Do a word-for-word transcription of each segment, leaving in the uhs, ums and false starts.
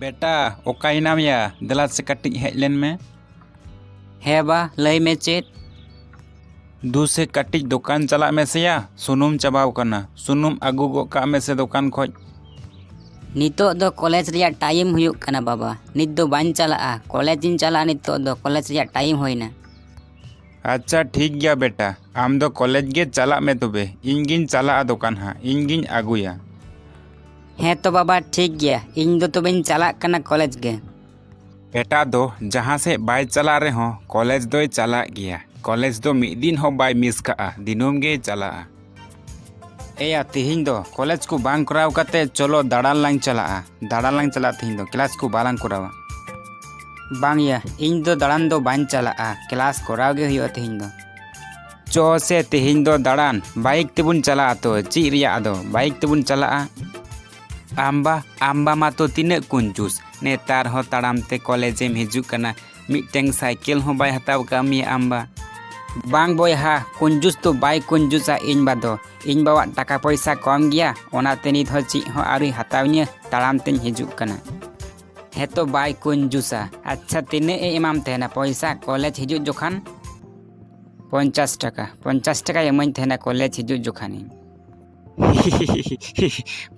ᱵᱮᱴᱟ, ᱚᱠᱟᱭᱮᱱᱟᱢ ᱭᱟ? ᱫᱮᱞᱟ ᱥᱮ ᱠᱟᱹᱴᱤᱡ ᱦᱮᱡ ᱞᱮᱱ ᱢᱮ᱾ ᱦᱮᱸ ᱵᱟ, ᱞᱟᱹᱭ ᱢᱮ ᱪᱮᱫ? ᱫᱩ ᱥᱮ ᱠᱟᱹᱴᱤᱡ ᱫᱚᱠᱟᱱ ᱪᱟᱞᱟᱜ ᱢᱮᱥᱮᱭᱟ, ᱥᱩᱱᱩᱢ ᱪᱟᱵᱟᱣ ᱠᱟᱱᱟ᱾ ᱥᱩᱱᱩᱢ ᱟᱹᱜᱩ ᱜᱚᱫ ᱠᱟᱜ ᱢᱮᱥᱮ ᱫᱚᱠᱟᱱ ᱠᱷᱚᱡ᱾ ᱱᱤᱛᱚᱜ ᱫᱚ ᱠᱚᱞᱮᱡᱽ ᱨᱮᱭᱟᱜ ᱴᱟᱭᱤᱢ ᱦᱩᱭᱩᱜ ᱠᱟᱱᱟ ᱵᱟᱵᱟ, ᱱᱤᱛ ᱫᱚ ᱵᱟᱹᱧ ᱪᱟᱞᱟᱜᱼᱟ᱾ ᱠᱚᱞᱮᱡᱽ ᱤᱧ ᱪᱟᱞᱟᱜᱼᱟ, ᱱᱤᱛᱚᱜ ᱫᱚ ᱠᱚᱞᱮᱡᱽ ᱨᱮᱭᱟᱜ ᱴᱟᱭᱤᱢ ᱦᱩᱭᱱᱟ᱾ ᱟᱪᱪᱷᱟ, ᱴᱷᱤᱠ ᱜᱮᱭᱟ ᱵᱮᱴᱟ, ᱟᱢ ᱫᱚ ᱠᱚᱞᱮᱡᱽ ᱜᱮ ᱪᱟᱞᱟᱜ ᱢᱮ ᱛᱚᱵᱮ, ᱤᱧ ᱜᱤᱧ ᱪᱟᱞᱟᱜᱼᱟ ᱫᱚᱠᱟᱱ ᱦᱟᱸᱜ, ᱤᱧ ᱜᱤᱧ ᱟᱹᱜᱩᱭᱟ᱾ ᱦᱮᱸ ᱛᱚ ᱵᱟᱵᱟ, ᱴᱷᱤᱠ ᱜᱮᱭᱟ, ᱤᱧ ᱫᱚ ᱛᱚᱵᱮᱧ ᱪᱟᱞᱟᱜ ᱠᱟᱱᱟ ᱠᱚᱞᱮᱡᱽ ᱜᱮ᱾ ᱵᱮᱴᱟ ᱫᱚ ᱡᱟᱦᱟᱸ ᱥᱮᱫ ᱵᱟᱭ ᱪᱟᱞᱟᱜ ᱨᱮᱦᱚᱸ ᱠᱚᱞᱮᱡᱽ ᱫᱚᱭ ᱪᱟᱞᱟᱜ ᱜᱮᱭᱟ᱾ ᱠᱚᱞᱮᱡᱽ ᱫᱚ ᱢᱤᱫ ᱫᱤᱱ ᱦᱚᱸ ᱵᱟᱭ ᱢᱤᱥ ᱠᱟᱜᱼᱟ, ᱫᱤᱱᱟᱹᱢ ᱜᱮᱭ ᱪᱟᱞᱟᱜᱼᱟ᱾ ᱮᱭᱟ, ᱛᱤᱦᱤᱧ ᱫᱚ ᱠᱚᱞᱮᱡᱽ ᱠᱚ ᱵᱟᱝ ᱠᱚᱨᱟᱣ ᱠᱟᱛᱮ ᱪᱚᱞᱚ ᱫᱟᱬᱟᱱ ᱞᱟᱝ ᱪᱟᱞᱟᱜᱼᱟ᱾ ᱫᱟᱬᱟᱱ ᱞᱟᱝ ᱪᱟᱞᱟᱜᱼᱟ ᱛᱤᱦᱤᱧ ᱫᱚ, ᱠᱞᱟᱥ ᱠᱚ ᱵᱟᱞᱟᱝ ᱠᱚᱨᱟᱣᱟ᱾ ᱵᱟᱝ ᱭᱟ, ᱤᱧ ᱫᱚ ᱫᱟᱬᱟᱱ ᱫᱚ ᱵᱟᱹᱧ ᱪᱟᱞᱟᱜᱼᱟ, ᱠᱞᱟᱥ ᱠᱚᱨᱟᱣ ᱜᱮ ᱦᱩᱭᱩᱜᱼᱟ ᱛᱤᱦᱤᱧ ᱫᱚ᱾ ᱪᱚ ᱥᱮ ᱛᱤᱦᱤᱧ ᱫᱚ ᱫᱟᱬᱟᱱ, ᱵᱟᱭᱤᱠ ᱛᱮᱵᱚᱱ ᱪᱟᱞᱟᱜᱼᱟ ᱛᱚ, ᱪᱮᱫ ᱨᱮᱭᱟᱜ ᱟᱫᱚ, ᱵᱟᱭᱤᱠ ᱛᱮᱵᱚᱱ ᱪᱟᱞᱟᱜᱼᱟ᱾ ᱟᱢᱵᱟ, ᱟᱢᱵᱟ ᱢᱟᱛᱚ ᱛᱤᱱᱟᱹᱜ ᱠᱩᱧᱡᱩᱥ, ᱱᱮᱛᱟᱨ ᱦᱚᱸ ᱛᱟᱲᱟᱢ ᱛᱮ ᱠᱚᱞᱮᱡᱽ ᱮᱢ ᱦᱤᱡᱩᱜ ᱠᱟᱱᱟ, ᱢᱤᱫᱴᱟᱝ ᱥᱟᱭᱠᱮᱞ ᱦᱚᱸ ᱵᱟᱭ ᱦᱟᱛᱟᱣ ᱠᱟᱜ ᱢᱮᱭᱟ ᱟᱢᱵᱟ᱾ ᱵᱟᱝ ᱵᱚᱭᱦᱟ, ᱠᱩᱧᱡᱩᱥ ᱫᱚ ᱵᱟᱭ ᱠᱩᱧᱡᱩᱥᱟ ᱤᱧ ᱵᱟ ᱫᱚ᱾ ᱤᱧ ᱵᱟᱵᱟᱣᱟᱜ ᱴᱟᱠᱟ ᱯᱚᱭᱥᱟ ᱠᱚᱢ ᱜᱮᱭᱟ, ᱚᱱᱟᱛᱮ ᱱᱤᱛ ᱦᱚᱸ ᱪᱮᱫ ᱦᱚᱸ ᱟᱹᱣᱨᱤ ᱦᱟᱛᱟᱣ ᱤᱧᱟᱹ, ᱛᱟᱲᱟᱢ ᱛᱮᱧ ᱦᱤᱡᱩᱜ ᱠᱟᱱᱟ᱾ ᱦᱮᱸᱛᱚ ᱵᱟᱭ ᱠᱩᱧᱡᱩᱥᱟ᱾ ᱟᱪᱪᱷᱟ, ᱛᱤᱱᱟᱹᱜ ᱮ ᱮᱢᱟᱢ ᱛᱟᱦᱮᱱᱟ ᱯᱚᱭᱥᱟ ᱠᱚᱞᱮᱡᱽ ᱦᱤᱡᱩᱜ ᱡᱚᱠᱷᱟᱱ? ᱯᱚᱧᱪᱟᱥ ᱴᱟᱠᱟ, ᱯᱚᱧᱪᱟᱥ ᱴᱟᱠᱟᱭ ᱮᱢᱟᱹᱧ ᱛᱟᱦᱮᱱᱟ ᱠᱚᱞᱮᱡᱽ ᱦᱤᱡᱩᱜ ᱡᱚᱠᱷᱟᱱᱤᱧ᱾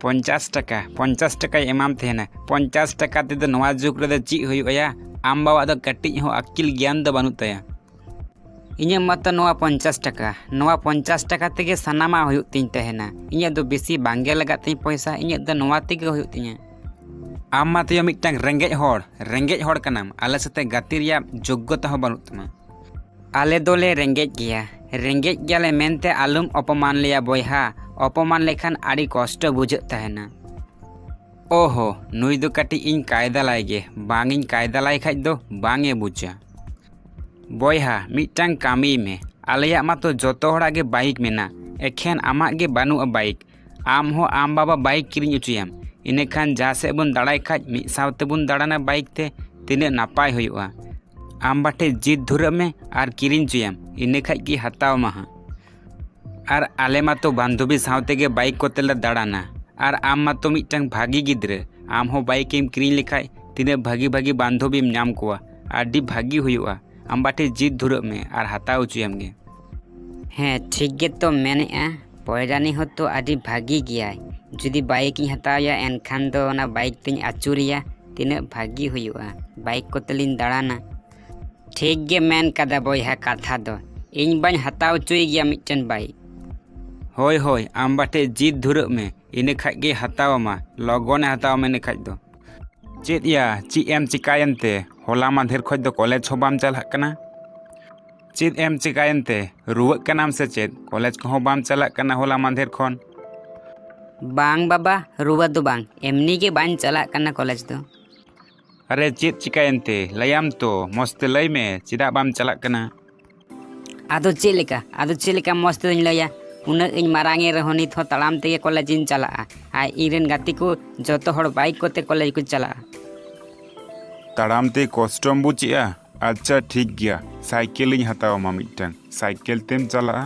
ᱯᱚᱧᱪᱟᱥ ᱴᱟᱠᱟ, ᱯᱚᱧᱪᱟᱥ ᱴᱟᱠᱟᱭ ᱮᱢᱟᱢ ᱛᱟᱦᱮᱱᱟ᱾ ᱯᱚᱧᱪᱟᱥ ᱴᱟᱠᱟ ᱛᱮᱫᱚ ᱱᱚᱣᱟ ᱡᱩᱜᱽ ᱨᱮᱫᱚ ᱪᱮᱫ ᱦᱩᱭᱩᱜᱼᱟ ᱭᱟ? ᱟᱢ ᱵᱟᱵᱟᱣᱟᱜ ᱫᱚ ᱠᱟᱹᱴᱤᱡ ᱦᱚᱸ ᱟᱹᱠᱤᱞ ᱜᱮᱭᱟᱱ ᱫᱚ ᱵᱟᱹᱱᱩᱜ ᱛᱟᱭᱟ᱾ ᱤᱧᱟᱹᱜ ᱢᱟᱛᱚ ᱱᱚᱣᱟ ᱯᱚᱧᱪᱟᱥ ᱴᱟᱠᱟ, ᱱᱚᱣᱟ ᱯᱚᱧᱪᱟᱥ ᱴᱟᱠᱟ ᱛᱮᱜᱮ ᱥᱟᱱᱟᱢᱟᱜ ᱦᱩᱭᱩᱜ ᱛᱤᱧ ᱛᱟᱦᱮᱱᱟ᱾ ᱤᱧᱟᱹᱜ ᱫᱚ ᱵᱮᱥᱤ ᱵᱟᱝᱜᱮ ᱞᱟᱜᱟᱜ ᱛᱤᱧ ᱯᱚᱭᱥᱟ, ᱤᱧᱟᱹᱜ ᱫᱚ ᱱᱚᱣᱟ ᱛᱮᱜᱮ ᱦᱩᱭᱩᱜ ᱛᱤᱧᱟᱹ᱾ ᱟᱢ ᱢᱟᱛᱚ ᱭᱟ ᱢᱤᱫᱴᱟᱝ ᱨᱮᱸᱜᱮᱡ ᱦᱚᱲ, ᱨᱮᱸᱜᱮᱡ ᱦᱚᱲ ᱠᱟᱱᱟᱢ, ᱟᱞᱮ ᱥᱟᱛᱮ ᱜᱟᱛᱮ ᱨᱮᱭᱟᱜ ᱡᱳᱜᱽᱜᱚᱛᱟ ᱦᱚᱸ ᱵᱟᱹᱱᱩᱜ ᱛᱟᱢᱟ᱾ ᱟᱞᱮ ᱫᱚᱞᱮ ᱨᱮᱸᱜᱮᱡ ᱜᱮᱭᱟ, ᱨᱮᱸᱜᱮᱡ ᱜᱮᱭᱟᱞᱮ ᱢᱮᱱᱛᱮ ᱟᱞᱚᱢ ᱚᱯᱚᱢᱟᱱ ᱞᱮᱭᱟ ᱵᱚᱭᱦᱟ, ᱚᱯᱚᱢᱟᱱ ᱞᱮᱠᱷᱟᱱ ᱟᱹᱰᱤ ᱠᱚᱥᱴᱚ ᱵᱩᱡᱷᱟᱹᱜ ᱛᱟᱦᱮᱱᱟ᱾ ᱳᱦᱳ, ᱱᱩᱭ ᱫᱚ ᱠᱟᱹᱴᱤᱡ ᱤᱧ ᱠᱟᱭᱫᱟᱞᱟᱭ ᱜᱮ, ᱵᱟᱝ ᱤᱧ ᱠᱟᱭᱫᱟᱞᱟᱭ ᱠᱷᱟᱡ ᱫᱚ ᱵᱟᱝ ᱮ ᱵᱩᱡᱟ᱾ ᱵᱚᱭᱦᱟ, ᱢᱤᱫᱴᱟᱝ ᱠᱟᱹᱢᱤᱭ ᱢᱮ, ᱟᱞᱮᱭᱟᱜ ᱢᱟᱛᱚ ᱡᱚᱛᱚ ᱦᱚᱲᱟᱜ ᱜᱮ ᱵᱟᱭᱤᱠ ᱢᱮᱱᱟᱜ, ᱮᱠᱷᱮᱱ ᱟᱢᱟᱜ ᱜᱮ ᱵᱟᱹᱱᱩᱜᱼᱟ ᱵᱟᱭᱤᱠ᱾ ᱟᱢ ᱦᱚᱸ ᱟᱢ ᱵᱟᱵᱟ ᱵᱟᱭᱤᱠ ᱠᱤᱨᱤᱧ ᱚᱪᱚᱭᱟᱢ, ᱤᱱᱟᱹᱠᱷᱟᱱ ᱡᱟᱦᱟᱸ ᱥᱮᱫ ᱵᱚᱱ ᱫᱟᱬᱟᱭ ᱠᱷᱟᱡ ᱢᱤᱫ ᱥᱟᱶ ᱛᱮᱵᱚᱱ ᱫᱟᱬᱟᱱᱟ ᱵᱟᱭᱤᱠ ᱛᱮ, ᱛᱤᱱᱟᱹᱜ ᱱᱟᱯᱟᱭ ᱦᱩᱭᱩᱜᱼᱟ᱾ ᱟᱢ ᱵᱟ ᱴᱷᱮᱡ ᱡᱤᱫ ᱫᱷᱩᱨᱟᱹᱜ ᱢᱮ ᱟᱨ ᱠᱤᱨᱤᱧ ᱚᱪᱚᱭᱟᱢ, ᱤᱱᱟᱹ ᱠᱷᱟᱡ ᱜᱮ ᱦᱟᱛᱟᱣ ᱢᱟ ᱦᱟᱸᱜ᱾ ᱟᱨ ᱟᱞᱮ ᱢᱟᱛᱚ ᱵᱟᱱᱫᱷᱚᱵᱤ ᱥᱟᱶ ᱛᱮᱜᱮ ᱵᱟᱭᱤᱠ ᱠᱚᱛᱮ ᱞᱮ ᱫᱟᱬᱟᱱᱟ, ᱟᱨ ᱟᱢ ᱢᱟᱛᱚ ᱢᱤᱫᱴᱟᱝ ᱵᱷᱟᱹᱜᱤ ᱜᱤᱫᱽᱨᱟᱹ, ᱟᱢ ᱦᱚᱸ ᱵᱟᱭᱤᱠ ᱮᱢ ᱠᱤᱨᱤᱧ ᱞᱮᱠᱷᱟᱡ ᱛᱤᱱᱟᱹᱜ ᱵᱷᱟᱹᱜᱤ ᱵᱷᱟᱹᱜᱤ ᱵᱟᱱᱫᱷᱚᱵᱤᱢ ᱧᱟᱢ ᱠᱚᱣᱟ, ᱟᱹᱰᱤ ᱵᱷᱟᱹᱜᱤ ᱦᱩᱭᱩᱜᱼᱟ᱾ ᱟᱢ ᱵᱟᱴᱷᱮ ᱡᱤᱫ ᱫᱷᱩᱨᱟᱹᱜ ᱢᱮ ᱟᱨ ᱦᱟᱛᱟᱣ ᱦᱚᱪᱚᱭᱟᱢ ᱜᱮ᱾ ᱦᱮᱸ, ᱴᱷᱤᱠ ᱜᱮᱛᱚᱢ ᱢᱮᱱᱮᱫᱼᱟ, ᱯᱚᱭᱨᱟᱱᱤ ᱦᱚᱸᱛᱚ ᱟᱹᱰᱤ ᱵᱷᱟᱹᱜᱤ ᱜᱮᱭᱟᱭ᱾ ᱡᱩᱫᱤ ᱵᱟᱭᱤᱠ ᱤᱧ ᱦᱟᱛᱟᱣᱟ, ᱮᱱᱠᱷᱟᱱ ᱫᱚ ᱚᱱᱟ ᱵᱟᱭᱤᱠ ᱛᱤᱧ ᱟᱹᱪᱩᱨᱮᱭᱟ, ᱛᱤᱱᱟᱹᱜ ᱵᱷᱟᱹᱜᱤ ᱦᱩᱭᱩᱜᱼᱟ, ᱵᱟᱭᱤᱠ ᱠᱚᱛᱮ ᱞᱤᱧ ᱫᱟᱬᱟᱱᱟ᱾ ᱴᱷᱤᱠ ᱜᱮ ᱢᱮᱱ ᱠᱟᱫᱟ ᱵᱚᱭᱦᱟ ᱠᱟᱛᱷᱟ ᱫᱚ, ᱤᱧ ᱵᱟᱹᱧ ᱦᱟᱛᱟᱣ ᱦᱚᱪᱚᱭ ᱜᱮᱭᱟ ᱢᱤᱫᱴᱮᱱ ᱵᱟᱭᱤᱠ᱾ ᱦᱳᱭ ᱦᱳᱭ, ᱟᱢ ᱵᱟᱴᱷᱮ ᱡᱤᱫ ᱫᱷᱩᱨᱟᱹᱜ ᱢᱮ, ᱤᱱᱟᱹ ᱠᱷᱟᱡ ᱜᱮ ᱦᱟᱛᱟᱣ ᱟᱢᱟ, ᱞᱚᱜᱚᱱᱮ ᱦᱟᱛᱟᱣ ᱟᱢᱟ ᱤᱱᱟᱹ ᱠᱷᱟᱡ ᱫᱚ᱾ ᱪᱮᱫ ᱭᱟ, ᱪᱮᱫ ᱮᱢ ᱪᱤᱠᱟᱭᱮᱱ ᱛᱮ? ᱦᱚᱞᱟ ᱢᱟᱫᱷᱮᱨ ᱠᱷᱚᱡ ᱫᱚ ᱠᱚᱞᱮᱡᱽ ᱦᱚᱸ ᱵᱟᱢ ᱪᱟᱞᱟᱜ ᱠᱟᱱᱟ᱾ ᱪᱮᱫ ᱮᱢ ᱪᱤᱠᱟᱭᱮᱱ ᱛᱮ? ᱨᱩᱣᱟᱹᱜ ᱠᱟᱱᱟᱢ ᱥᱮ ᱪᱮᱫ? ᱠᱚᱞᱮᱡᱽ ᱠᱚᱦᱚᱸ ᱵᱟᱢ ᱪᱟᱞᱟᱜ ᱠᱟᱱᱟ ᱦᱚᱞᱟ ᱢᱟᱫᱷᱮᱨ ᱠᱷᱚᱱ᱾ ᱵᱟᱝ ᱵᱟᱵᱟ, ᱨᱩᱣᱟᱹ ᱫᱚ ᱵᱟᱝ, ᱮᱢᱱᱤ ᱜᱮ ᱵᱟᱹᱧ ᱪᱟᱞᱟᱜ ᱠᱟᱱᱟ ᱠᱚᱞᱮᱡᱽ ᱫᱚ᱾ ᱟᱨᱮ, ᱪᱮᱫ ᱪᱤᱠᱟᱭᱮᱱ ᱛᱮ? ᱞᱟᱹᱭᱟᱢ ᱛᱚ, ᱢᱚᱡᱽ ᱛᱮ ᱞᱟᱹᱭ ᱢᱮ, ᱪᱮᱫᱟᱜ ᱵᱟᱢ ᱪᱟᱞᱟᱜ ᱠᱟᱱᱟ? ᱟᱫᱚ ᱪᱮᱫ ᱞᱮᱠᱟ, ᱟᱫᱚ ᱪᱮᱫ ᱞᱮᱠᱟ ᱢᱚᱡᱽ ᱛᱮᱫᱚᱧ ᱞᱟᱹᱭᱟ? ᱩᱱᱟᱹᱜ ᱤᱧ ᱢᱟᱨᱟᱝ ᱮᱱ ᱨᱮᱦᱚᱸ ᱱᱤᱛ ᱦᱚᱸ ᱛᱟᱲᱟᱢ ᱛᱮᱜᱮ ᱠᱚᱞᱮᱡᱽ ᱤᱧ ᱪᱟᱞᱟᱜᱼᱟ᱾ ᱟᱨ ᱤᱧ ᱨᱮᱱ ᱜᱟᱛᱮ ᱠᱚ ᱡᱚᱛᱚ ᱦᱚᱲ ᱵᱟᱭᱤᱠ ᱠᱚᱛᱮ ᱠᱚᱞᱮᱡᱽ ᱠᱚ ᱪᱟᱞᱟᱜᱼᱟ᱾ ᱛᱟᱲᱟᱢ ᱛᱮ ᱠᱚᱥᱴᱚᱢ ᱵᱩᱡᱮᱜᱼᱟ? ᱟᱪᱪᱷᱟ, ᱴᱷᱤᱠ ᱜᱮᱭᱟ, ᱥᱟᱭᱠᱮᱞ ᱤᱧ ᱦᱟᱛᱟᱣ ᱟᱢᱟ ᱢᱤᱫᱴᱟᱝ, ᱥᱟᱭᱠᱮᱞ ᱛᱮᱢ ᱪᱟᱞᱟᱜᱼᱟ᱾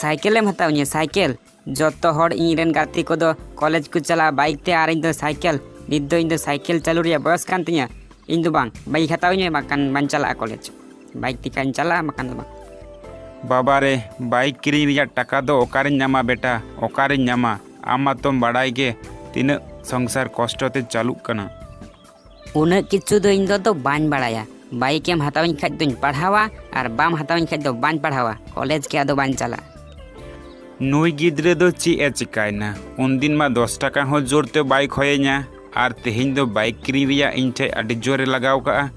ᱥᱟᱭᱠᱮᱞ ᱮᱢ ᱦᱟᱛᱟᱣ ᱤᱧᱟᱹ? ᱥᱟᱭᱠᱮᱞ? ᱡᱚᱛᱚ ᱦᱚᱲ ᱤᱧ ᱨᱮᱱ ᱜᱟᱛᱮ ᱠᱚᱫᱚ ᱠᱚᱞᱮᱡᱽ ᱠᱚ ᱪᱟᱞᱟᱜᱼᱟ ᱵᱟᱭᱤᱠ ᱛᱮ, ᱟᱨ ᱤᱧ ᱫᱚ ᱥᱟᱭᱠᱮᱞ? ᱱᱤᱛ ᱫᱚ ᱤᱧ ᱫᱚ ᱥᱟᱭᱠᱮᱞ ᱪᱟᱹᱞᱩ ᱨᱮᱭᱟᱜ ᱵᱚᱭᱚᱥ ᱠᱟᱱ ᱛᱤᱧᱟᱹ᱾ ᱤᱧ ᱫᱚ ᱵᱟᱝ, ᱵᱟᱭᱤᱠ ᱦᱟᱛᱟᱣ ᱤᱧ ᱢᱮ, ᱵᱟᱝᱠᱷᱟᱱ ᱵᱟᱹᱧ ᱪᱟᱞᱟᱜᱼᱟ ᱠᱚᱞᱮᱡᱽ᱾ ᱵᱟᱭᱤᱠ ᱛᱮᱠᱷᱟᱱ ᱪᱟᱞᱟᱜᱼᱟ, ᱵᱟᱠᱷᱟᱱ ᱫᱚ ᱵᱟᱝ᱾ ᱵᱟᱵᱟ ᱨᱮ, ᱵᱟᱭᱤᱠ ᱠᱤᱨᱤᱧ ᱨᱮᱭᱟᱜ ᱴᱟᱠᱟ ᱫᱚ ᱚᱠᱟᱨᱮᱧ ᱧᱟᱢᱟ ᱵᱮᱴᱟ, ᱚᱠᱟᱨᱮᱧ ᱧᱟᱢᱟ? ᱟᱢ ᱢᱟᱛᱚᱢ ᱵᱟᱲᱟᱭ ᱜᱮ ᱛᱤᱱᱟᱹᱜ ᱥᱚᱝᱥᱟᱨ ᱠᱚᱥᱴᱚ ᱛᱮ ᱪᱟᱹᱞᱩᱜ ᱠᱟᱱᱟ᱾ ᱩᱱᱟᱹᱜ ᱠᱤᱪᱷᱩ ᱫᱚ ᱤᱧ ᱫᱚ, ᱫᱚ ᱵᱟᱹᱧ ᱵᱟᱲᱟᱭᱟ᱾ ᱵᱟᱭᱤᱠ ᱮᱢ ᱦᱟᱛᱟᱣᱟᱹᱧ ᱠᱷᱟᱡ ᱫᱚᱧ ᱯᱟᱲᱦᱟᱣᱟ, ᱟᱨ ᱵᱟᱢ ᱦᱟᱛᱟᱣᱟᱹᱧ ᱠᱷᱟᱡ ᱫᱚ ᱵᱟᱹᱧ ᱯᱟᱲᱦᱟᱣᱟ, ᱠᱚᱞᱮᱡᱽ ᱜᱮ ᱟᱫᱚ ᱵᱟᱹᱧ ᱪᱟᱞᱟᱜᱼᱟ᱾ ᱱᱩᱭ ᱜᱤᱫᱽᱨᱟᱹ ᱫᱚ ᱪᱮᱫ ᱮ ᱪᱤᱠᱟᱭᱱᱟ? ᱩᱱᱫᱤᱱ ᱢᱟ ᱫᱚᱥ ᱴᱟᱠᱟ ᱦᱚᱸ ᱡᱳᱨ ᱛᱮ ᱵᱟᱭ ᱠᱷᱚᱭᱮᱧᱟ, ᱟᱨ ᱛᱮᱦᱮᱧ ᱫᱚ ᱵᱟᱭᱤᱠ ᱠᱤᱨᱤᱧ ᱨᱮᱭᱟᱜ ᱤᱧ ᱴᱷᱮᱡ ᱟᱹᱰᱤ ᱡᱳᱨ ᱮ ᱞᱟᱜᱟᱣ ᱠᱟᱜᱼᱟ᱾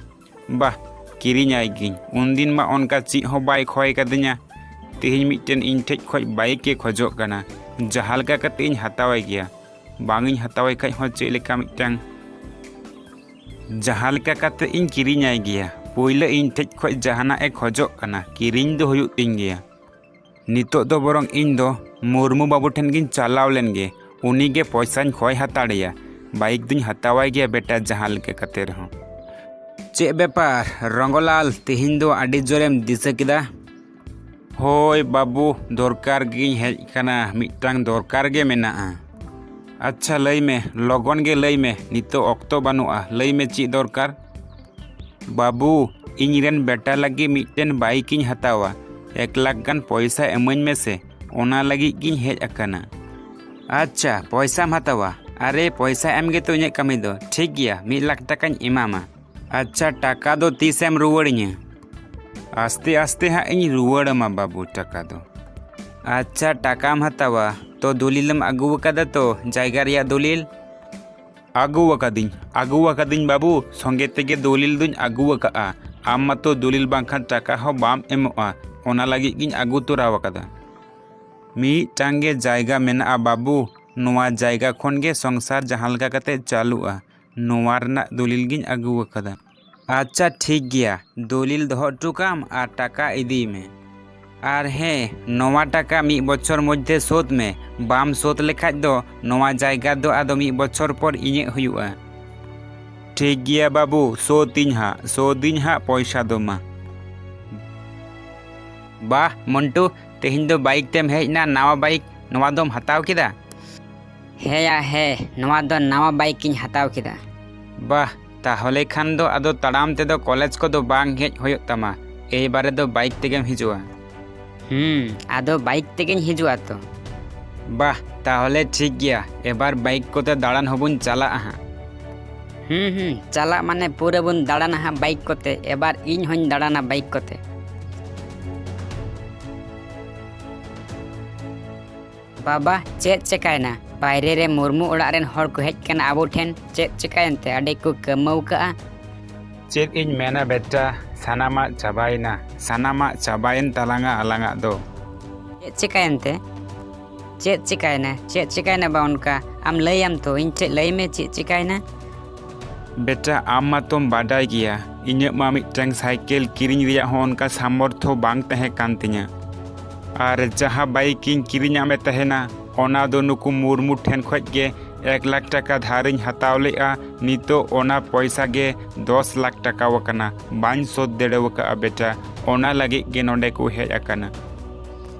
ᱵᱟᱦ, ᱠᱤᱨᱤᱧᱟᱭ ᱜᱤᱧ᱾ ᱩᱱᱫᱤᱱ ᱢᱟ ᱚᱱᱠᱟ ᱪᱮᱫ ᱦᱚᱸ ᱵᱟᱭ ᱠᱷᱚᱭ ᱠᱟᱫᱤᱧᱟ, ᱛᱮᱦᱮᱧ ᱢᱤᱫᱴᱮᱱ ᱤᱧ ᱴᱷᱮᱡ ᱠᱷᱚᱡ ᱵᱟᱭᱤᱠ ᱮ ᱠᱷᱚᱡᱚᱜ ᱠᱟᱱᱟ᱾ ᱡᱟᱦᱟᱸ ᱞᱮᱠᱟ ᱠᱟᱛᱮ ᱤᱧ ᱦᱟᱛᱟᱣᱟᱭ ᱜᱮᱭᱟ, ᱵᱟᱝ ᱤᱧ ᱦᱟᱛᱟᱣᱟᱭ ᱠᱷᱟᱡ ᱦᱚᱸ ᱪᱮᱫ ᱞᱮᱠᱟ ᱢᱤᱫᱴᱟᱝ, ᱡᱟᱦᱟᱸ ᱞᱮᱠᱟ ᱠᱟᱛᱮ ᱤᱧ ᱠᱤᱨᱤᱧᱟᱭ ᱜᱮᱭᱟ᱾ ᱯᱳᱭᱞᱳ ᱤᱧ ᱴᱷᱮᱡ ᱠᱷᱚᱡ ᱡᱟᱦᱟᱱᱟᱜ ᱮ ᱠᱷᱚᱡᱚᱜ ᱠᱟᱱᱟ, ᱠᱤᱨᱤᱧ ᱫᱚ ᱦᱩᱭᱩᱜ ᱛᱤᱧ ᱜᱮᱭᱟ᱾ ᱱᱤᱛᱚᱜ ᱫᱚ ᱵᱚᱨᱚᱝ ᱤᱧ ᱫᱚ ᱢᱩᱨᱢᱩ ᱵᱟᱹᱵᱩ ᱴᱷᱮᱱ ᱜᱤᱧ ᱪᱟᱞᱟᱣ ᱞᱮᱱ ᱜᱮ, ᱩᱱᱤ ᱜᱮ ᱯᱚᱭᱥᱟᱧ ᱠᱷᱚᱭ ᱦᱟᱛᱟᱲᱮᱭᱟ᱾ ᱵᱟᱭᱤᱠ ᱫᱩᱧ ᱦᱟᱛᱟᱣᱟᱭ ᱜᱮᱭᱟ ᱵᱮᱴᱟ, ᱡᱟᱦᱟᱸ ᱞᱮᱠᱟ ᱠᱟᱛᱮ ᱨᱮᱦᱚᱸ᱾ ᱪᱮᱫ ᱵᱮᱯᱟᱨ ᱨᱚᱝᱜᱚᱞᱟᱞ, ᱛᱮᱦᱮᱧ ᱫᱚ ᱟᱹᱰᱤ ᱡᱳᱨᱮᱢ ᱫᱤᱥᱟᱹ ᱠᱮᱫᱟ? ᱦᱳᱭ ᱵᱟᱹᱵᱩ, ᱫᱚᱨᱠᱟᱨ ᱜᱤᱧ ᱦᱮᱡ ᱠᱟᱱᱟ, ᱢᱤᱫᱴᱟᱝ ᱫᱚᱨᱠᱟᱨ ᱜᱮ ᱢᱮᱱᱟᱜᱼᱟ᱾ ᱟᱪᱪᱷᱟ, ᱞᱟᱹᱭ ᱢᱮ, ᱞᱚᱜᱚᱱ ᱜᱮ ᱞᱟᱹᱭ ᱢᱮ, ᱱᱤᱛᱚᱜ ᱚᱠᱛᱚ ᱵᱟᱹᱱᱩᱜᱼᱟ, ᱞᱟᱹᱭ ᱢᱮ ᱪᱮᱫ ᱫᱚᱨᱠᱟᱨ? ᱵᱟᱹᱵᱩ, ᱤᱧ ᱨᱮᱱ ᱵᱮᱴᱟ ᱞᱟᱹᱜᱤᱫ ᱢᱤᱫᱴᱮᱱ ᱵᱟᱭᱤᱠ ᱤᱧ ᱦᱟᱛᱟᱣᱟ᱾ ᱮᱠ ᱞᱟᱠᱷ ᱜᱟᱱ ᱯᱚᱭᱥᱟ ᱮᱢᱟᱹᱧ ᱢᱮᱥᱮ, ᱚᱱᱟ ᱞᱟᱹᱜᱤᱫ ᱜᱤᱧ ᱦᱮᱡ ᱟᱠᱟᱱᱟ᱾ ᱟᱪᱪᱷᱟ, ᱯᱚᱭᱥᱟᱢ ᱦᱟᱛᱟᱣᱟ? ᱟᱨᱮ, ᱯᱚᱭᱥᱟ ᱮᱢ ᱜᱮᱛᱚ ᱤᱧᱟᱹᱜ ᱠᱟᱹᱢᱤ ᱫᱚ᱾ ᱴᱷᱤᱠ ᱜᱮᱭᱟ, ᱢᱤᱫ ᱞᱟᱠᱷ ᱴᱟᱠᱟᱧ ᱮᱢᱟᱢᱟ᱾ ᱟᱪᱪᱷᱟ, ᱴᱟᱠᱟ ᱫᱚ ᱛᱤᱥᱮᱢ ᱨᱩᱣᱟᱹᱲᱤᱧᱟᱹ? ᱟᱥᱛᱮ ᱟᱥᱛᱮ ᱦᱟᱸᱜ ᱤᱧ ᱨᱩᱣᱟᱹᱲ ᱟᱢᱟ ᱵᱟᱹᱵᱩ ᱴᱟᱠᱟ ᱫᱚ᱾ ᱟᱪᱪᱷᱟ, ᱴᱟᱠᱟᱢ ᱦᱟᱛᱟᱣᱟ ᱛᱚ, ᱫᱚᱞᱤᱞᱮᱢ ᱟᱹᱜᱩ ᱟᱠᱟᱫᱟ ᱛᱚ ᱡᱟᱭᱜᱟ ᱨᱮᱭᱟᱜ ᱫᱚᱞᱤᱞ? ᱟᱹᱜᱩ ᱟᱠᱟᱫᱤᱧ, ᱟᱹᱜᱩ ᱟᱠᱟᱫᱤᱧ ᱵᱟᱹᱵᱩ, ᱥᱚᱸᱜᱮ ᱛᱮᱜᱮ ᱫᱚᱞᱤᱞ ᱫᱩᱧ ᱟᱹᱜᱩ ᱟᱠᱟᱫᱼᱟ᱾ ᱟᱢ ᱢᱟᱛᱚ ᱫᱚᱞᱤᱞ ᱵᱟᱝᱠᱷᱟᱱ ᱴᱟᱠᱟ ᱦᱚᱸ ᱵᱟᱢ ᱮᱢᱚᱜᱼᱟ, ᱚᱱᱟ ᱞᱟᱹᱜᱤᱫ ᱜᱤᱧ ᱟᱹᱜᱩ ᱛᱚᱨᱟ ᱟᱠᱟᱫᱟ᱾ ᱢᱤᱫᱴᱟᱝ ᱜᱮ ᱡᱟᱭᱜᱟ ᱢᱮᱱᱟᱜᱼᱟ ᱵᱟᱹᱵᱩ, ᱱᱚᱣᱟ ᱡᱟᱭᱜᱟ ᱠᱷᱚᱱ ᱜᱮ ᱥᱚᱝᱥᱟᱨ ᱡᱟᱦᱟᱸ ᱞᱮᱠᱟ ᱠᱟᱛᱮ ᱪᱟᱹᱞᱩᱜᱼᱟ, ᱱᱚᱣᱟ ᱨᱮᱱᱟᱜ ᱫᱚᱞᱤᱞ ᱜᱤᱧ ᱟᱹᱜᱩ ᱟᱠᱟᱫᱟ᱾ ᱟᱪᱪᱷᱟ, ᱴᱷᱤᱠ ᱜᱮᱭᱟ, ᱫᱚᱞᱤᱞ ᱫᱚᱦᱚ ᱦᱚᱴᱚ ᱠᱟᱜ ᱟᱢ ᱟᱨ ᱴᱟᱠᱟ ᱤᱫᱤᱭ ᱢᱮ᱾ ᱟᱨ ᱦᱮᱸ, ᱱᱚᱣᱟ ᱴᱟᱠᱟ ᱢᱤᱫ ᱵᱚᱪᱷᱚᱨ ᱢᱚᱫᱽᱫᱷᱮ ᱥᱳᱫᱷ ᱢᱮ, ᱵᱟᱢ ᱥᱳᱫᱷ ᱞᱮᱠᱷᱟᱡ ᱫᱚ ᱱᱚᱣᱟ ᱡᱟᱭᱜᱟ ᱫᱚ ᱟᱫᱚ ᱢᱤᱫ ᱵᱚᱪᱷᱚᱨ ᱯᱚᱨ ᱤᱧᱟᱹᱜ ᱦᱩᱭᱩᱜᱼᱟ᱾ ᱴᱷᱤᱠ ᱜᱮᱭᱟ ᱵᱟᱹᱵᱩ, ᱥᱳᱫᱷ ᱤᱧ ᱦᱟᱸᱜ, ᱥᱳᱫᱷ ᱤᱧ ᱦᱟᱸᱜ ᱯᱚᱭᱥᱟ ᱫᱚ ᱢᱟ᱾ ᱵᱟᱦ ᱢᱚᱱᱴᱩ, ᱛᱮᱦᱮᱧ ᱫᱚ ᱵᱟᱭᱤᱠ ᱛᱮᱢ ᱦᱮᱡ ᱮᱱᱟ, ᱱᱟᱣᱟ ᱵᱟᱭᱤᱠ, ᱱᱚᱣᱟ ᱫᱚᱢ ᱦᱟᱛᱟᱣ ᱠᱮᱫᱟ? ᱦᱮᱸ ᱭᱟ ᱦᱮᱸ, ᱱᱚᱣᱟ ᱫᱚ ᱱᱟᱣᱟ ᱵᱟᱭᱤᱠ ᱤᱧ ᱦᱟᱛᱟᱣ ᱠᱮᱫᱟ᱾ ᱵᱟᱦ, ᱛᱟᱦᱚᱞᱮ ᱠᱷᱟᱱ ᱫᱚ ᱟᱫᱚ ᱛᱟᱲᱟᱢ ᱛᱮᱫᱚ ᱠᱚᱞᱮᱡᱽ ᱠᱚᱫᱚ ᱵᱟᱝ ᱦᱮᱡ ᱦᱩᱭᱩᱜ ᱛᱟᱢᱟ, ᱮᱭ ᱵᱟᱨᱮ ᱫᱚ ᱵᱟᱭᱤᱠ ᱛᱮᱜᱮᱢ ᱦᱤᱡᱩᱜᱼᱟ᱾ ᱦᱩᱸ, ᱟᱫᱚ ᱵᱟᱭᱤᱠ ᱛᱮᱜᱮᱧ ᱦᱤᱡᱩᱜᱼᱟ ᱛᱚ᱾ ᱵᱟᱦ, ᱛᱟᱦᱚᱞᱮ ᱴᱷᱤᱠ ᱜᱮᱭᱟ, ᱮᱵᱟᱨ ᱵᱟᱭᱤᱠ ᱠᱚᱛᱮ ᱫᱟᱬᱟᱱ ᱦᱚᱸᱵᱚᱱ ᱪᱟᱞᱟᱜᱼᱟ ᱦᱟᱸᱜ᱾ ᱦᱩᱸ ᱦᱩᱸ, ᱪᱟᱞᱟᱜ ᱢᱟᱱᱮ ᱯᱩᱨᱟᱹ ᱵᱚᱱ ᱫᱟᱬᱟᱱᱟ ᱦᱟᱸᱜ ᱵᱟᱭᱤᱠ ᱠᱚᱛᱮ, ᱮᱵᱟᱨ ᱤᱧ ᱦᱚᱸᱧ ᱫᱟᱬᱟᱱᱟ ᱵᱟᱭᱤᱠ ᱠᱚᱛᱮ᱾ ᱵᱟᱵᱟ, ᱪᱮᱫ ᱪᱮᱠᱟᱭᱮᱱᱟ? ᱵᱟᱭᱨᱮ ᱨᱮ ᱢᱩᱨᱢᱩ ᱚᱲᱟᱜ ᱨᱮᱱ ᱦᱚᱲ ᱠᱚ ᱦᱮᱡ ᱠᱟᱱᱟ ᱟᱵᱚ ᱴᱷᱮᱱ᱾ ᱪᱮᱫ ᱪᱮᱠᱟᱭᱮᱱ ᱛᱮ? ᱟᱹᱰᱤ ᱠᱚ ᱠᱟᱹᱢᱟᱹᱣ ᱠᱟᱜᱼᱟ᱾ ᱪᱮᱫ ᱤᱧ ᱢᱮᱱᱟ ᱵᱮᱴᱟ, ᱥᱟᱱᱟᱢᱟᱜ ᱪᱟᱵᱟᱭᱮᱱᱟ, ᱥᱟᱱᱟᱢᱟᱜ ᱪᱟᱵᱟᱭᱮᱱ ᱛᱟᱞᱟᱝᱟ ᱟᱞᱟᱝᱟᱜ ᱫᱚ᱾ ᱪᱮᱫ ᱪᱮᱠᱟᱭᱮᱱ ᱛᱮ? ᱪᱮᱫ ᱪᱮᱠᱟᱭᱮᱱᱟ? ᱪᱮᱫ ᱪᱮᱠᱟᱭᱮᱱᱟ ᱵᱟ ᱚᱱᱠᱟ? ᱟᱢ ᱞᱟᱹᱭᱟᱢ ᱛᱚ, ᱤᱧ ᱴᱷᱮᱡ ᱞᱟᱹᱭ ᱢᱮ ᱪᱮᱫ ᱪᱮᱠᱟᱭᱮᱱᱟ? ᱵᱮᱴᱟ, ᱟᱢ ᱢᱟᱛᱚᱢ ᱵᱟᱰᱟᱭ ᱜᱮᱭᱟ, ᱤᱧᱟᱹᱜ ᱢᱟ ᱢᱤᱫᱴᱟᱝ ᱥᱟᱭᱠᱮᱞ ᱠᱤᱨᱤᱧ ᱨᱮᱭᱟᱜ ᱦᱚᱸ ᱚᱱᱠᱟ ᱥᱟᱢᱚᱨᱛᱷᱚ ᱵᱟᱝ ᱛᱟᱦᱮᱸ ᱠᱟᱱ ᱛᱤᱧᱟᱹ᱾ ᱟᱨ ᱡᱟᱦᱟᱸ ᱵᱟᱭᱤᱠ ᱤᱧ ᱠᱤᱨᱤᱧᱟᱜ ᱢᱮ ᱛᱟᱦᱮᱱᱟ, ᱚᱱᱟ ᱫᱚ ᱱᱩᱠᱩ ᱢᱩᱨᱢᱩ ᱴᱷᱮᱱ ᱠᱷᱚᱡ ᱜᱮ ᱮᱠ ᱞᱟᱠᱷ ᱴᱟᱠᱟ ᱫᱷᱟᱨ ᱤᱧ ᱦᱟᱛᱟᱣ ᱞᱮᱜᱼᱟ᱾ ᱱᱤᱛᱚᱜ ᱚᱱᱟ ᱯᱚᱭᱥᱟ ᱜᱮ ᱫᱚᱥ ᱞᱟᱠᱷ ᱴᱟᱠᱟ ᱟᱠᱟᱱᱟ, ᱵᱟᱹᱧ ᱥᱳᱫᱷ ᱫᱟᱲᱮ ᱟᱠᱟᱫᱼᱟ ᱵᱮᱴᱟ, ᱚᱱᱟ ᱞᱟᱹᱜᱤᱫ ᱜᱮ ᱱᱚᱰᱮ ᱠᱚ ᱦᱮᱡ ᱟᱠᱟᱱᱟ᱾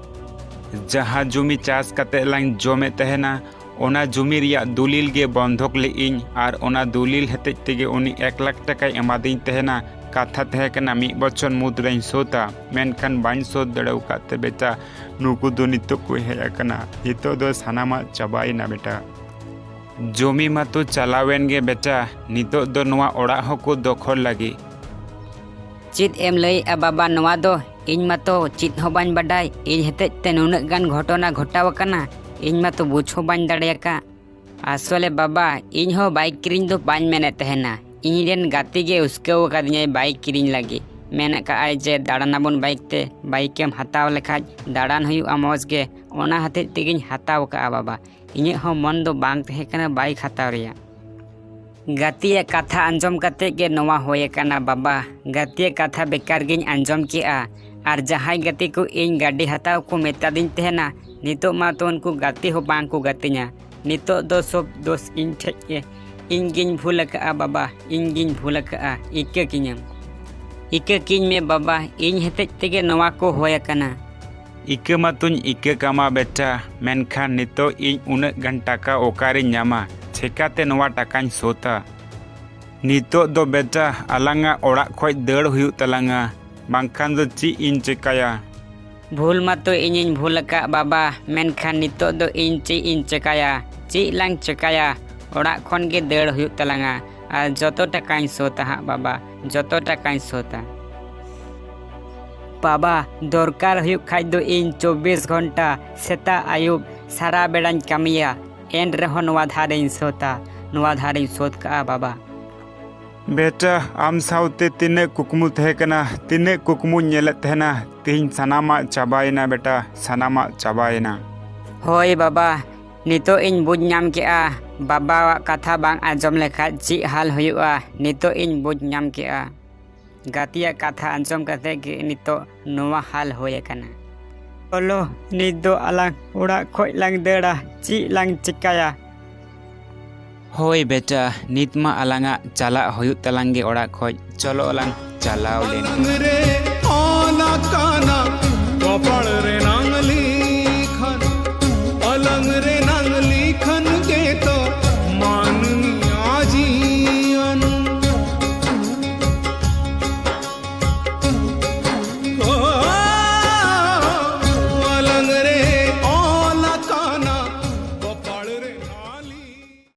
ᱡᱟᱦᱟᱸ ᱡᱩᱢᱤ ᱪᱟᱥ ᱠᱟᱛᱮ ᱞᱟᱝ ᱡᱚᱢᱮᱫ ᱛᱟᱦᱮᱱᱟ, ᱚᱱᱟ ᱡᱚᱢᱤ ᱨᱮᱭᱟᱜ ᱫᱩᱞᱤᱞ ᱜᱮ ᱵᱚᱱᱫᱷᱚᱠ ᱞᱮᱫ ᱤᱧ ᱟᱨ ᱚᱱᱟ ᱫᱩᱞᱤᱞ ᱦᱚᱛᱮᱡ ᱛᱮᱜᱮ ᱩᱱᱤ ᱮᱠ ᱞᱟᱠᱷ ᱴᱟᱠᱟᱭ ᱮᱢᱟᱫᱤᱧ ᱛᱟᱦᱮᱱᱟ᱾ ᱠᱟᱛᱷᱟ ᱛᱟᱦᱮᱸ ᱠᱟᱱᱟ ᱢᱤᱫ ᱵᱚᱪᱷᱚᱨ ᱢᱩᱫᱽ ᱨᱮᱧ ᱥᱳᱫᱷᱟ, ᱢᱮᱱᱠᱷᱟᱱ ᱵᱟᱹᱧ ᱥᱳᱫᱷ ᱫᱟᱲᱮ ᱟᱠᱟᱫ ᱛᱮ ᱵᱮᱴᱟ, ᱱᱩᱠᱩ ᱫᱚ ᱱᱤᱛᱚᱜ ᱠᱚ ᱦᱮᱡ ᱟᱠᱟᱱᱟ᱾ ᱱᱤᱛᱚᱜ ᱫᱚ ᱥᱟᱱᱟᱢᱟᱜ ᱪᱟᱵᱟᱭᱮᱱᱟ ᱵᱮᱴᱟ᱾ ᱡᱚᱢᱤ ᱢᱟᱛᱚ ᱪᱟᱞᱟᱣᱮᱱ ᱜᱮ ᱵᱮᱴᱟ, ᱱᱤᱛᱚᱜ ᱫᱚ ᱱᱚᱣᱟ ᱚᱲᱟᱜ ᱦᱚᱸᱠᱚ ᱫᱚᱠᱷᱚᱞ ᱞᱟᱹᱜᱤᱫ᱾ ᱪᱮᱫ ᱮᱢ ᱞᱟᱹᱭᱮᱜᱼᱟ ᱵᱟᱵᱟ ᱱᱚᱣᱟ ᱫᱚ? ᱤᱧ ᱢᱟᱛᱚ ᱪᱮᱫ ᱦᱚᱸ ᱵᱟᱹᱧ ᱵᱟᱰᱟᱭ, ᱤᱧ ᱦᱚᱛᱮᱡ ᱛᱮ ᱱᱩᱱᱟᱹᱜ ᱜᱟᱱ ᱜᱷᱚᱴᱚᱱᱟ ᱜᱷᱚᱴᱟᱣ ᱟᱠᱟᱱᱟ, ᱤᱧ ᱢᱟᱛᱚ ᱵᱩᱡᱽ ᱦᱚᱸ ᱵᱟᱹᱧ ᱫᱟᱲᱮᱭᱟᱠᱟᱫ᱾ ᱟᱥᱚᱞᱮ ᱵᱟᱵᱟ, ᱤᱧ ᱦᱚᱸ ᱵᱟᱭᱤᱠ ᱠᱤᱨᱤᱧ ᱫᱚ ᱵᱟᱹᱧ ᱢᱮᱱᱮᱫ ᱛᱟᱦᱮᱱᱟ, ᱤᱧ ᱨᱮᱱ ᱜᱟᱛᱮ ᱜᱮ ᱩᱥᱠᱟᱹᱣ ᱟᱠᱟᱫᱤᱧᱟᱭ ᱵᱟᱭᱤᱠ ᱠᱤᱨᱤᱧ ᱞᱟᱹᱜᱤᱫ, ᱢᱮᱱ ᱟᱠᱟᱫ ᱟᱭ ᱡᱮ ᱫᱟᱬᱟᱱᱟᱵᱚᱱ ᱵᱟᱭᱤᱠ ᱛᱮ, ᱵᱟᱭᱤᱠ ᱮᱢ ᱦᱟᱛᱟᱣ ᱞᱮᱠᱷᱟᱡ ᱫᱟᱬᱟᱱ ᱦᱩᱭᱩᱜᱼᱟ ᱢᱚᱡᱽ ᱜᱮ, ᱚᱱᱟ ᱦᱚᱛᱮᱡ ᱛᱮᱜᱮᱧ ᱦᱟᱛᱟᱣ ᱟᱠᱟᱫᱼᱟ ᱵᱟᱵᱟ᱾ ᱤᱧᱟᱹᱜ ᱦᱚᱸ ᱢᱚᱱ ᱫᱚ ᱵᱟᱝ ᱛᱟᱦᱮᱸ ᱠᱟᱱᱟ ᱵᱟᱭᱤᱠ ᱦᱟᱛᱟᱣ ᱨᱮᱭᱟᱜ᱾ ᱜᱟᱛᱮᱭᱟᱜ ᱠᱟᱛᱷᱟ ᱟᱸᱡᱚᱢ ᱠᱟᱛᱮ ᱜᱮ ᱱᱚᱣᱟ ᱦᱩᱭ ᱟᱠᱟᱱᱟ ᱵᱟᱵᱟ᱾ ᱜᱟᱛᱮᱭᱟᱜ ᱠᱟᱛᱷᱟ ᱵᱮᱠᱟᱨ ᱜᱤᱧ ᱟᱸᱡᱚᱢ ᱠᱮᱜᱼᱟ᱾ ᱟᱨ ᱡᱟᱦᱟᱸᱭ ᱜᱟᱛᱮ ᱠᱚ ᱤᱧ ᱜᱟᱹᱰᱤ ᱦᱟᱛᱟᱣ ᱠᱚ ᱢᱮᱛᱟᱫᱤᱧ ᱛᱟᱦᱮᱱᱟ, ᱱᱤᱛᱚᱜ ᱢᱟ ᱛᱚ ᱩᱱᱠᱩ ᱜᱟᱛᱮ ᱦᱚᱸ ᱵᱟᱝ ᱠᱚ ᱜᱟᱛᱮᱧᱟ᱾ ᱱᱤᱛᱚᱜ ᱫᱚ ᱥᱚᱵ ᱫᱳᱥ ᱤᱧ ᱴᱷᱮᱡ ᱜᱮ᱾ ᱤᱧ ᱜᱤᱧ ᱵᱷᱩᱞ ᱟᱠᱟᱜᱼᱟ ᱵᱟᱵᱟ, ᱤᱧ ᱜᱤᱧ ᱵᱷᱩᱞ ᱟᱠᱟᱜᱼᱟ᱾ ᱤᱠᱟᱹ ᱠᱤᱧᱟᱹᱢ, ᱤᱠᱟᱹ ᱠᱤᱧ ᱢᱮ ᱵᱟᱵᱟ, ᱤᱧ ᱦᱚᱛᱮᱡ ᱛᱮᱜᱮ ᱱᱚᱣᱟ ᱠᱚ ᱦᱩᱭ ᱟᱠᱟᱱᱟ᱾ ᱤᱠᱟᱹ ᱢᱟᱛᱚᱧ ᱤᱠᱟᱹ ᱠᱟᱢᱟ ᱵᱮᱴᱟ, ᱢᱮᱱᱠᱷᱟᱱ ᱱᱤᱛᱚᱜ ᱤᱧ ᱩᱱᱟᱹᱜ ᱜᱟᱱ ᱴᱟᱠᱟ ᱚᱠᱟᱨᱮᱧ ᱧᱟᱢᱟ? ᱪᱮᱠᱟᱛᱮ ᱱᱚᱣᱟ ᱴᱟᱠᱟᱧ ᱥᱳᱫᱷᱟ? ᱱᱤᱛᱚᱜ ᱫᱚ ᱵᱮᱴᱟ ᱟᱞᱟᱝᱟᱜ ᱚᱲᱟᱜ ᱠᱷᱚᱡ ᱫᱟᱹᱲ ᱦᱩᱭᱩᱜ ᱛᱟᱞᱟᱝᱟ, ᱵᱟᱝᱠᱷᱟᱱ ᱫᱚ ᱪᱮᱫ ᱤᱧ ᱪᱮᱠᱟᱭᱟ? ᱵᱷᱩᱞ ᱢᱟᱛᱚ ᱤᱧᱤᱧ ᱵᱷᱩᱞ ᱟᱠᱟᱫ ᱵᱟᱵᱟ, ᱢᱮᱱᱠᱷᱟᱱ ᱱᱤᱛᱚᱜ ᱫᱚ ᱤᱧ ᱪᱮᱫ ᱤᱧ ᱪᱮᱠᱟᱭᱟ? ᱪᱮᱫ ᱞᱟᱝ ᱪᱮᱠᱟᱭᱟ? ᱚᱲᱟᱜ ᱠᱷᱚᱱ ᱜᱮ ᱫᱟᱹᱲ ᱦᱩᱭᱩᱜ ᱛᱟᱞᱟᱝᱟ, ᱟᱨ ᱡᱚᱛᱚ ᱴᱟᱠᱟᱧ ᱥᱳᱫᱷᱟ ᱦᱟᱸᱜ ᱵᱟᱵᱟ, ᱡᱚᱛᱚ ᱴᱟᱠᱟᱧ ᱥᱳᱫᱷᱟ᱾ ᱵᱟᱵᱟ, ᱫᱚᱨᱠᱟᱨ ᱦᱩᱭᱩᱜ ᱠᱷᱟᱡ ᱫᱚ ᱤᱧ ᱪᱚᱵᱵᱤᱥ ᱜᱷᱚᱱᱴᱟ ᱥᱮᱛᱟᱜ ᱟᱹᱭᱩᱵ ᱥᱟᱨᱟ ᱵᱮᱲᱟᱧ ᱠᱟᱹᱢᱤᱭᱟ, ᱮᱱ ᱨᱮᱦᱚᱸ ᱱᱚᱣᱟ ᱫᱷᱟᱨᱮᱧ ᱥᱳᱫᱷᱟ, ᱱᱚᱣᱟ ᱫᱷᱟᱨᱮᱧ ᱥᱳᱫᱷ ᱠᱟᱜᱼᱟ ᱵᱟᱵᱟ᱾ ᱵᱮᱴᱟ, ᱟᱢ ᱥᱟᱶᱛᱮ ᱛᱤᱱᱟᱹᱜ ᱠᱩᱠᱢᱩ ᱛᱟᱦᱮᱸ ᱠᱟᱱᱟ, ᱛᱤᱱᱟᱹᱜ ᱠᱩᱠᱢᱩᱧ ᱧᱮᱞᱮᱫ ᱛᱟᱦᱮᱱᱟ, ᱛᱮᱦᱮᱧ ᱥᱟᱱᱟᱢᱟᱜ ᱪᱟᱵᱟᱭᱮᱱᱟ ᱵᱮᱴᱟ, ᱥᱟᱱᱟᱢᱟᱜ ᱪᱟᱵᱟᱭᱮᱱᱟ᱾ ᱦᱳᱭ ᱵᱟᱵᱟ, ᱱᱤᱛᱚᱜ ᱤᱧ ᱵᱩᱡᱽ ᱧᱟᱢ ᱠᱮᱜᱼᱟ, ᱵᱟᱵᱟᱣᱟᱜ ᱠᱟᱛᱷᱟ ᱵᱟᱝ ᱟᱸᱡᱚᱢ ᱞᱮᱠᱷᱟᱡ ᱪᱮᱫ ᱦᱟᱞ ᱦᱩᱭᱩᱜᱼᱟ, ᱱᱤᱛᱚᱜ ᱤᱧ ᱵᱩᱡᱽ ᱧᱟᱢ ᱠᱮᱜᱼᱟ᱾ ᱜᱟᱛᱮᱭᱟᱜ ᱠᱟᱛᱷᱟ ᱟᱸᱡᱚᱢ ᱠᱟᱛᱮ ᱜᱮ ᱱᱤᱛᱚᱜ ᱱᱚᱣᱟ ᱦᱟᱞ ᱦᱩᱭ ᱟᱠᱟᱱᱟ᱾ ᱪᱚᱞᱚ, ᱱᱤᱛ ᱫᱚ ᱟᱞᱟᱝ ᱚᱲᱟᱜ ᱠᱷᱚᱡ ᱞᱟᱝ ᱫᱟᱹᱲᱟ, ᱪᱮᱫ ᱞᱟᱝ ᱪᱮᱠᱟᱭᱟ? ᱦᱳᱭ ᱵᱮᱴᱟ, ᱱᱤᱛ ᱢᱟ ᱟᱞᱟᱝᱟᱜ ᱪᱟᱞᱟᱜ ᱦᱩᱭᱩᱜ ᱛᱟᱞᱟᱝ ᱜᱮ ᱚᱲᱟᱜ ᱠᱷᱚᱡ᱾ ᱪᱚᱞᱚ ᱞᱟᱝ ᱪᱟᱞᱟᱣ ᱞᱮᱱ᱾ ᱨᱮ ᱚᱞ ᱟᱠᱟᱱᱟ ᱜᱚᱯᱚᱲ ᱨᱮᱱᱟᱜ